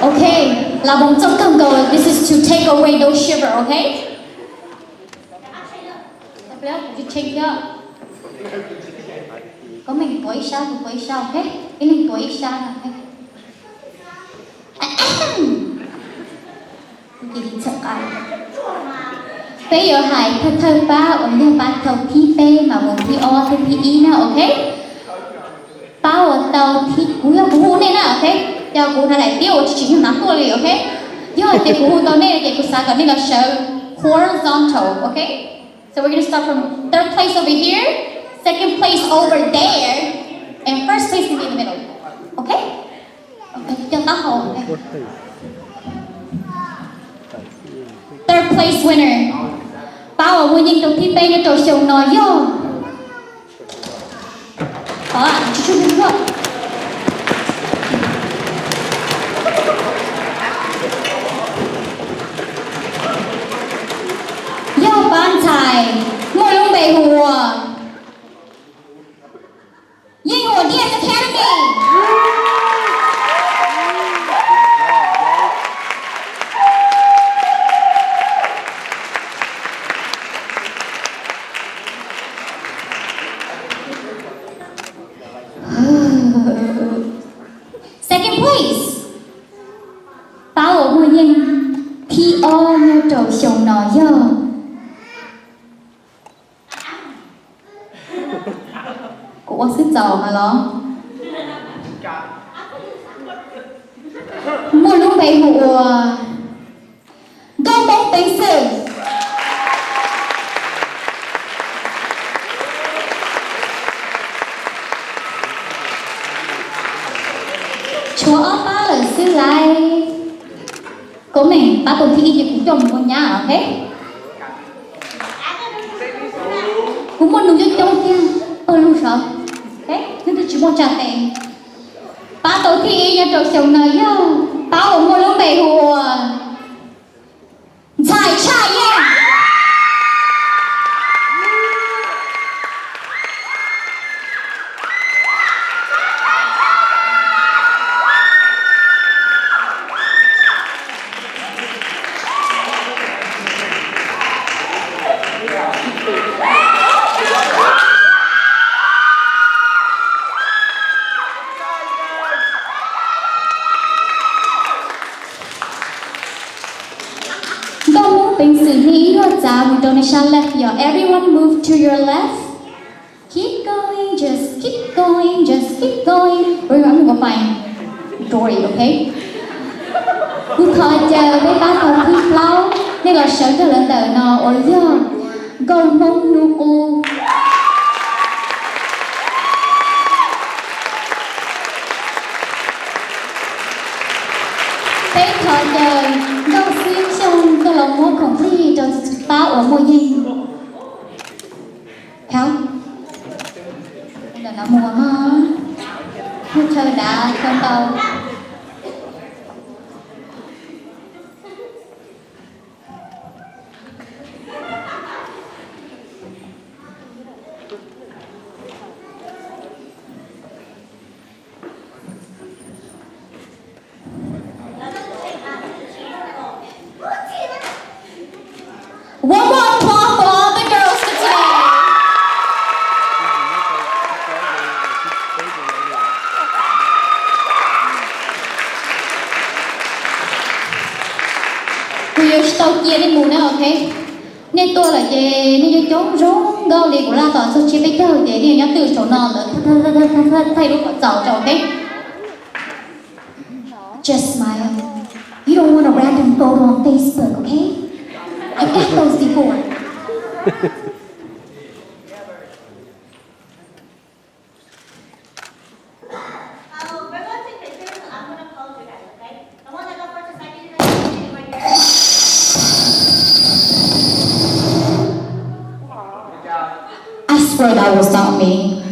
Ok, là vòng trong kawg nkaus, this is to take away those shiver, ok? Kuv tsis check thiab. Koj meem tuav ib sab, kuv tuav ib sab, ok? Ib leeg tuav ib sab, ok? Peb yuav hais thawj thawj pab uas yog pab tau thib peb mas vòng thib ob thiab thib ib na, ok? Pab uas tau thib, kuv yog kuv hu nej na, ok? Yog kuv hais daim tiab uas tsis tsim nyog hnav tuaj li, ok? Yog hais tias kuv hu tau nej ces kuv xav kom nej los sawv horizontal, ok? So we're gonna start from third place over here, second place over there, and first place in the middle, ok? Ok, coj taub hau, ok. Third place winner. Pab uas muaj yeej rau thib peb nyob rau xyoo no yog, pab, tsis tshua tshua, yog pab ntxhais muaj lub npe hu ua Yeej Huam Dias Academy. Second place. Pab uas muaj yeej thib ob nyob rau xyoo no yog, kuv ua xwb txaus mas los, muaj lub npe hu ua Nkauj Hmoob Peev Xwm. Tshuav ob pab lawm xwb lauj. Koj meem pab tau thib ib ces kuv coj mus ua nyab, ok? Kuv muaj nus coob coob thiab pawg lug saud, ok, nws twb tsis muaj tsa tes. Pab tau thib ib nyob rau xyoo no yog pab uas muaj lub npe hu ua Ntxhais Tshaj Yeej. Nkauj Hmoob Peev Xwm nej ib nyuag txav mus rau nej sab left yom. Everyone move to your left. Keep going, just keep going, just keep going. We're gonna go find Dory, ok? Kuv thov caw peb pab tau thib plaub, nej los sawv kiag lawv ntawm no uas yog Nkauj Hmoob Hnub Qub. Peb thov caw Nkauj Xib Xyooj tuaj los muab khoom plig rau pab uas muaj yeej. Khawb, ntawm no mus ho, mus chaw dav chaw ntau. One more applause for all the girls for today. Kuv yuav tsis tau cia nej mus na, ok? Nej tuaj lawm ces nej coob coob zoo nkauj li kuv laj tom txog tsiab peb caug ces nej nyob twj saum no lawm thaij lub kom txaus rau, ok? Just smile. You don't want a random photo on Facebook, okay? I've got those before. I swear that was not me.